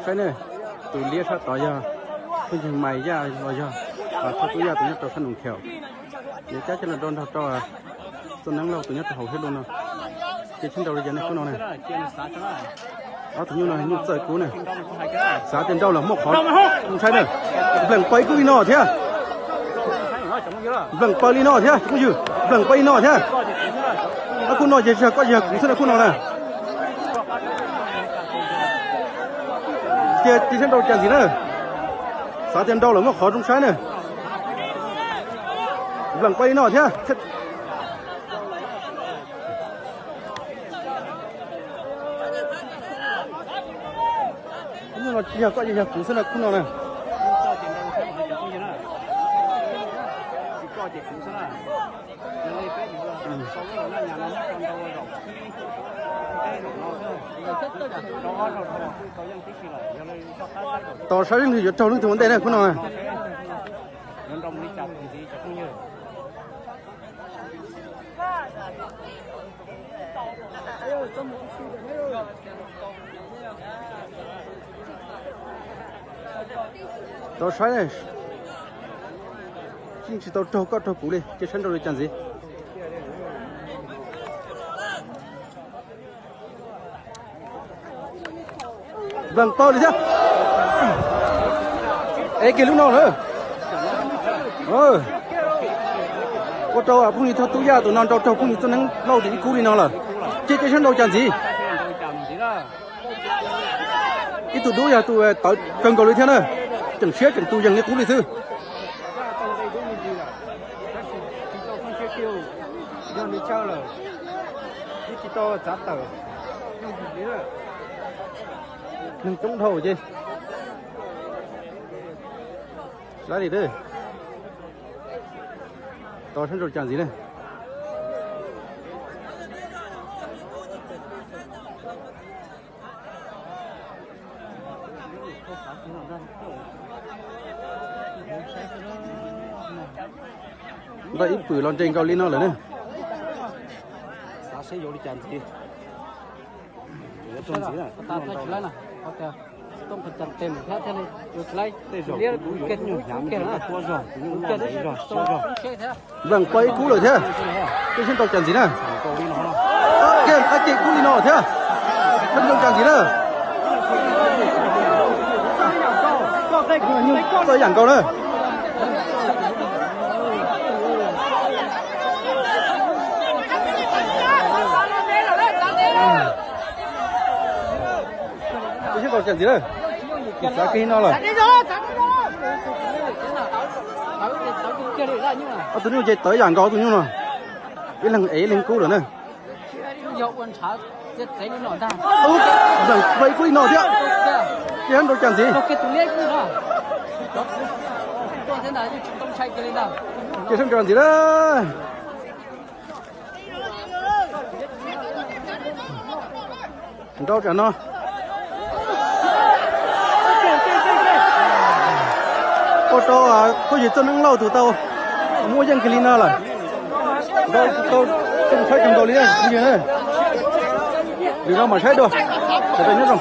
Saib ne, tus liab sab tod yog phooj ywg Maiv Yaj los yog Thoj Tub Yaj tus nyob rau sab Noom Kheos. Yuav cab coj los nrau nrog rau Txoj Neeb Lauj tus nyob rau hauv Hib Luj no. Ces sib nrau li cas ne khub no ne? Ob tug nyuj no nyuj txawj kub ne. Xav tias nrau lawm muaj qhov zoo saib na. Npleem pog ib kub li no thiab. Npleem pog li no thiab, phooj ywg, npleem pog li no thiab. Ob khub no ces yog koj yog kuv xwb na khub no na. Cia cia sib nrau cas ntxiv na. Xav tias nrau lawm muaj qhov zoo saib na. Npleem pog li no thiab. Khub no yog koj yog kuv xwb na khub no na. Tos saib leej twg yuav raug leej twg ua ntej na khub no na. Tau saib, yeej tsis tau raug koj raug kuv li, cia saib nrau li cas ntxiv. Npleem pog li thiab. Es kiag lub no lawm. Ua rau phooj ywg Thoj Tub Yaj tus no nrau raug phooj ywg Txoj Neeb Lauj tus ib kub li no lawm. Cia cia saib nrau cas ntxiv. Ib tug dub yog tus tawv kawg nkaus li thiab na, tseem siab tseem tus yees li qub li xwb. Neeg coob dhau ces, saib li, tos saib nrau cas ntxiv na. Ntawm ib pwm los nres nkaus li no lawm ne. Xav seb yuav li cas ntxiv. Npleem pog ib kub lawm thiab, cia saib nrau cas ntxiv na. Kiag qab cem kub li no thiab, saib nrau cas ntxiv na. Txawj yam nkaus na. Cia saib nrau cas ntxiv na. Xav kiag li no lawm. Ob tug nyuj ces tawv yam nkaus ob tug nyuj no. Ib leeg ev ib leeg kub lawm na. Npleem pog ib kub li no thiab, cia saib nrau cas ntxiv. Cia saib nrau ntxiv na. Nrau tsam no. Ua rau phooj ywg Txoj Neeb Lauj tus tau muaj yeej kiag li no lawm. Nrau tau zoo saib kawg nkaus li na. Lwm no mam saib dua. Sawv daws nyob zoo.